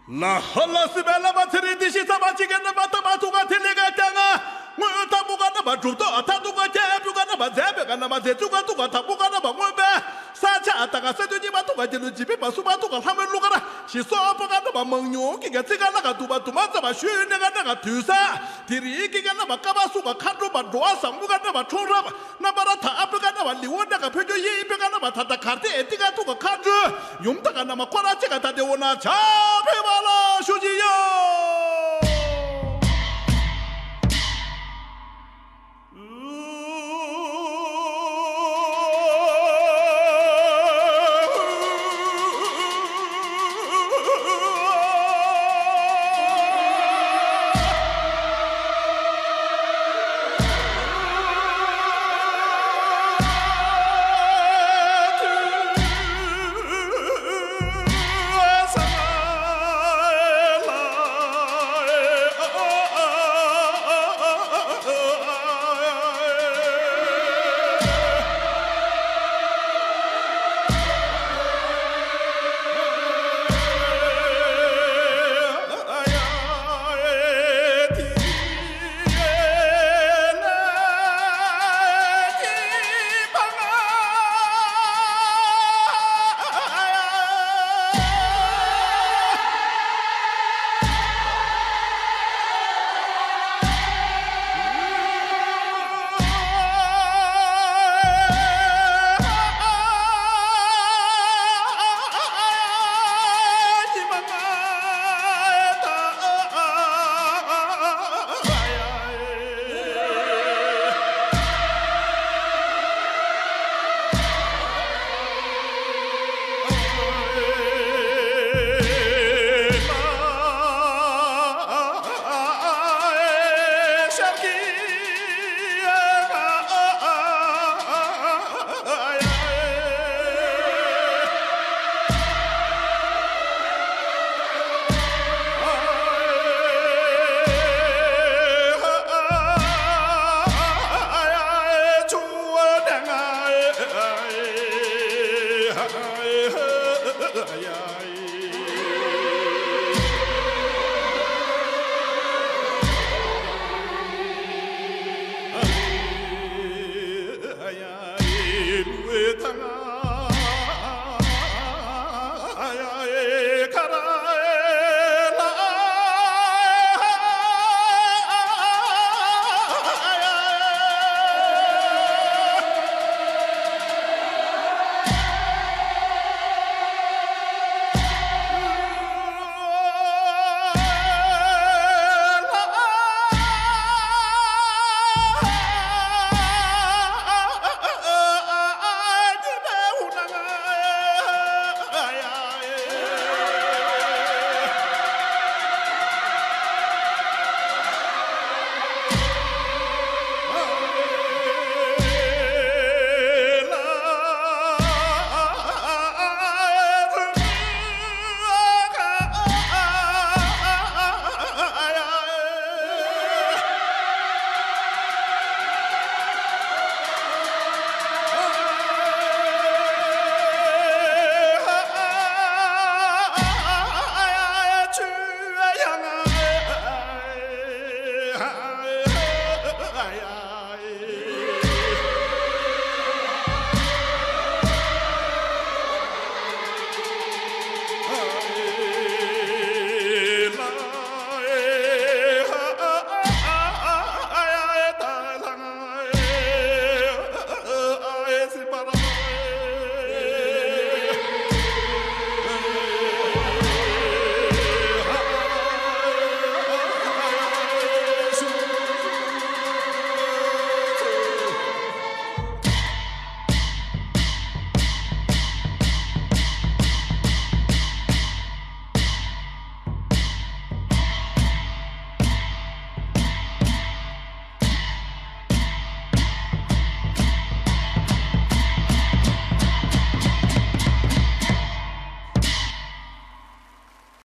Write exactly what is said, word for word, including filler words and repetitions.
ལ་ཧ་ལ་སི་བེ་ལ་མ་ཚེ་རིང་འདི་ཤི་ས་མ་ཅི་གེ་ན་མ་ཐ་མ་ཐུག་ག་ཐེ་ལེ་ག་ཏ་ང་། དངོས་ཐ་མུ་ག་ན་མ་གྲུབ་ཏོ་ཨ་ཐ་ཐུག་ག་ཁྱེ་པུ་ག་ན་མ་མཛད་པེ་ག་ན་མ་མཛད་ཚུག་ག་ཐུག་ག་ཐ་མུ་ག་ན་མ་མངོན་པེ། ས་ཆ་ཨ་ཏ་ག་ས་ཏུ་ཉི་མ་ཐུག་ག་ཇི་ལུ་ཇི་པི་པ་སུ་མ་ཐུག་ག་ལྷ་མོའི་ལུ་ག་ར་ཤི་སོ་པ་ག་ན་མ་མང་ཉུང་གི་ག་ཚི་ག་ལ་ག་དུ་མ་དུ་མ་ཙ་མ་ཤུ་ནེ་ག་ན་ག་དུ་ས། དེ་རིང་གི་ག་ན་མ་ཀ་པ་སུ་ག་ཁ་འགྲོ་མ་འགྲོ་བ་ས་མུ་ག་ན་མ་ཁྲོང་ར་མ། རྣམ་པར་ཐ་ཨ་པི་ཀ་ན་བ་ལི་འོ་ན་ག་ཕེ་ཇོ་ཡེ་ཨི་པི་ཀ་ན་བ་ཐ་ད་གར་ཏེ་ཨེ་ཏི་ཀ་ཐུག་ག་ཁ་ཇུ། ཡུམ་ཐ་ག་ན་མ་ཁོ་ར་ཅི་ག་ཐ་ཏེ་འོ་ན་ཆ་ཕེ་བ་ལ།